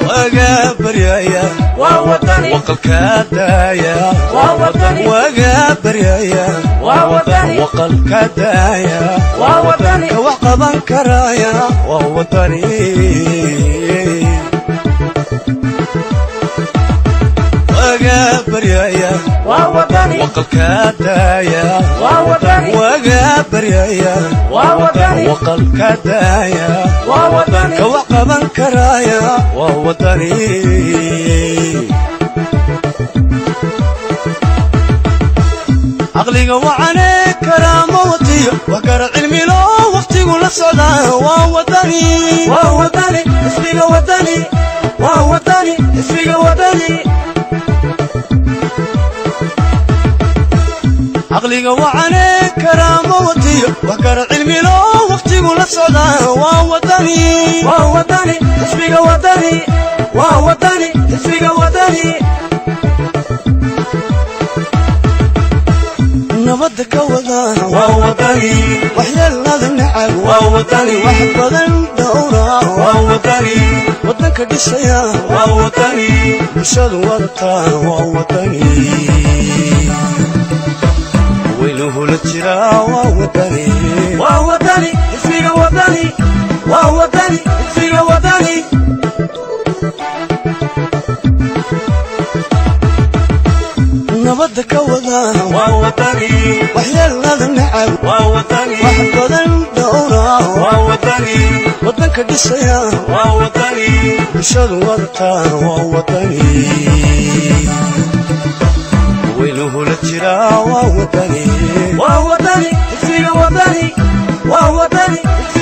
Waga baryaya, waqalka daaya. Waga baryaya, waqalka daaya. Ka wax qaban karaya waa Wadani. Waga baryaya, waqalka daaya. Waga baryaya, waqalka daaya. Ka wax qaban karaya waa Wadani. Caqliga wacane, karaamo watiyo, wax gara cilmilo, wakhtigu la socdaa waa Wadani, waa Wadani, xisbiga Wadani, waa Wadani, xisbiga Wadani. Caqliga wacane, karaamo watiyo, wax gara cilmilo, wakhtigu la socdaa waa Wadani, waa Wadani, xisbiga Wadani, waa Wadani, xisbiga Wadani. Nabadda ka wada waa Wadani, waxyeelada nacab waa Wadani, wax badan dhowra waa Wadani, waddanka dhisaya waa Wadani, bulshadu wadataa waa Wadani, weynuhula jiraa waa Wadani, waa Wadani, xisbiga Wadani, waa Wadani, xisbiga Wadani. Nabadda ka wada waa Wadani, waxyeelada nacab waa Wadani, wax badan dhowra waa Wadani, waddanka dhisaya waa Wadani, bulshadu wadataa waa Wadani, weynuhula jiraa waa Wadani, waa Wadani, xisbiga Wadani, waa Wadani, xisbiga